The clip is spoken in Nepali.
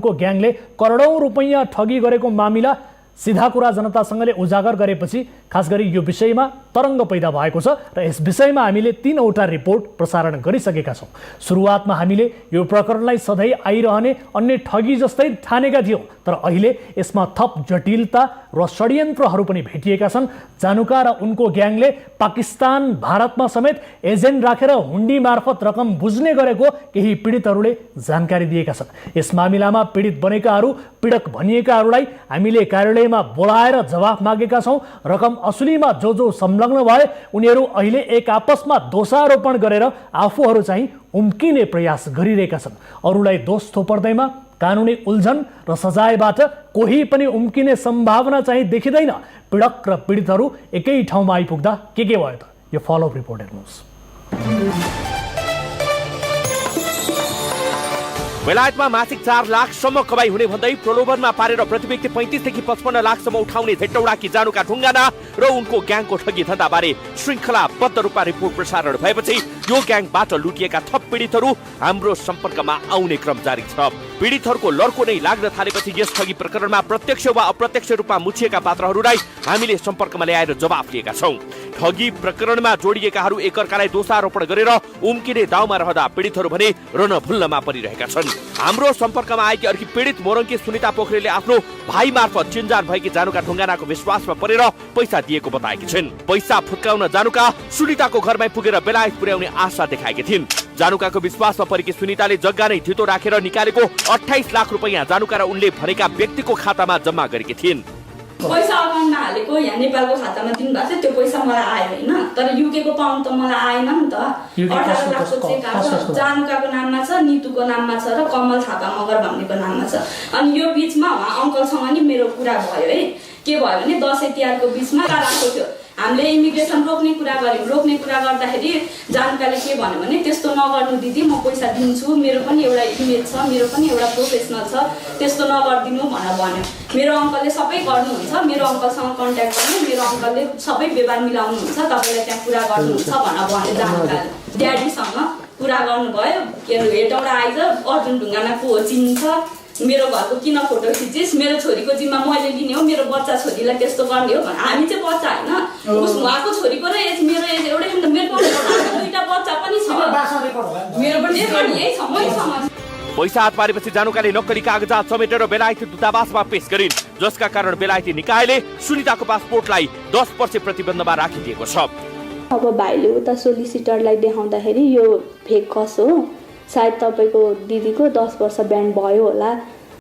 को ग्याङले करोडौं रुपैयाँ ठगी गरेको मामिला सीधा कुरा जनतासँगले उजागर गरेपछि खास गरी यो विषयमा तरङ्ग पैदा भएको छ र यस विषयमा हामीले 3वटा रिपोर्ट प्रसारण गरिसकेका छौं। सुरुवातमा हामीले यो प्रकरणलाई सधैँ आइरहने अन्य ठगी जस्तै ठानेका थियौं, तर अहिले यसमा थप जटिलता र षड्यन्त्रहरू पनि भेटिएका छन्। जानुका र उनको ग्याङले पाकिस्तान भारतमा समेत एजेन्ट राखेर हुन्डी मार्फत रकम बुझ्ने गरेको केही पीडितहरूले जानकारी दिएका छन्। यस मामिलामा पीडित बनेकाहरू पीडक भनिएकाहरूलाई हामीले कार्यालयमा बोलाएर जवाफ मागेका छौं। रकम असुलीमा जो संलग्न भए उनीहरू अहिले एक आपसमा दोषारोपण गरेर आफूहरू चाहिँ उम्किने प्रयास गरिरहेका छन्। अरूलाई दोष थोपर्दैमा कानुनी उल्झन र सजायबाट कोही पनि उम्किने सम्भावना चाहिँ देखिँदैन। पीडक र पीडितहरू एकै ठाउँमा आइपुग्दा के भयो त? यो फलोअप रिपोर्ट हेर्नुहोस्। बेलायतमा मासिक 4 लाखसम्म कमाई हुने भन्दै प्रलोभनमा पारेर प्रति व्यक्ति 35 देखि 55 लाखसम्म उठाउने भेट्टौडाकी जानुका ढुङ्गाना र उनको ग्याङको ठगी धन्दाबारे श्रृङ्खलाबद्ध रूपमा रिपोर्ट प्रसारण भएपछि यो ग्याङबाट लुटिएका थप पीडितहरू हाम्रो सम्पर्कमा आउने क्रम जारी छ। पीडितहरूको लड्को नै लाग्न थालेपछि यस ठगी प्रकरणमा प्रत्यक्ष वा अप्रत्यक्ष रूपमा मुछिएका पात्रहरूलाई हामीले सम्पर्कमा ल्याएर जवाफ दिएका छौं। ठगी प्रकरणमा जोडिएकाहरू एकअर्कालाई दोषारोपण गरेर उम्किने दाउमा रहँदा पीडितहरू भने रणभुल्लमा परिरहेका छन्। हाम्रो सम्पर्कमा आएकी अर्की पीडित मोरङकी सुनिता पोखरेलले आफ्नो भाइ मार्फत चिन्जान भएकी जानुका ढुङ्गानाको विश्वासमा परेर पैसा दिएको बताएकी छिन्। पैसा फुत्काउन जानुका सुनिताको घरमै पुगेर बेलायत पुर्याउने आशा देखाएकी थिइन्। जानुकाको विश्वासमा परेकी सुनिताले जग्गा नै धितो राखेर निकालेको 28 लाख रुपैयाँ जानुका र उनले भनेका व्यक्तिको खातामा जम्मा गरेकी थिइन्। पैसा अकाउन्टमा हालेको यहाँ नेपालको खातामा दिनुभएको थियो, त्यो पैसा मलाई आयो होइन, तर युकेको पाउन्ड त मलाई आएन नि त। 18 लाखको चेक आएको जानुकाको नाममा छ, नितुको नाममा छ र कमल थापा मगर भन्नेको नाममा छ। अनि यो बीचमा उहाँ अङ्कलसँग नि मेरो कुरा भयो है। के भयो भने दसैँ तिहारको बीचमा राखेको थियो, हामीले इमिग्रेसन रोक्ने कुरा गर्यौँ। रोक्ने कुरा गर्दाखेरि जानुकाले के भन्यो भने त्यस्तो नगर्नु दिदी, म पैसा दिन्छु, मेरो पनि एउटा इमेज छ, मेरो पनि एउटा प्रोफेसनल छ, त्यस्तो नगरिदिनु भनेर भन्यो। मेरो अङ्कलले सबै गर्नुहुन्छ, मेरो अङ्कलसँग कन्ट्याक्ट गर्नु, मेरो अङ्कलले सबै व्यवहार मिलाउनुहुन्छ, तपाईँलाई त्यहाँ कुरा गर्नुहुन्छ भनेर भन्यो जानुकाले। ड्याडीसँग कुरा गर्नुभयो, के अरे हेटौँडा आइज अर्जुन ढुङ्गाना को हो चिन्छ, मेरो घरको किन फोटो खिचिस्, मेरो छोरीको जिम्मा मैले लिने हो, मेरो बच्चा छोरीलाई त्यस्तो गर्ने हो भने हामी चाहिँ बच्चा होइन, उस उहाँको छोरीको र एज मेरो एज एउटै हो नि त। मेरो दुईटा बच्चा पनि छ, मेरो पनि यही छ मैसँग। पैसा हात पारेपछि जानुकाले नक्कली कागजात समेटेर बेलायती दूतावासमा पेश गरिन्, जसका कारण बेलायती निकायले सुनिताको पासपोर्टलाई 10% प्रतिबन्धमा राखिदिएको छ। अब भाइले उता सोलिसिटरलाई देखाउँदाखेरि यो फेक कस हो, सायद तपाईँको दिदीको 10 वर्ष ब्यान्ड भयो होला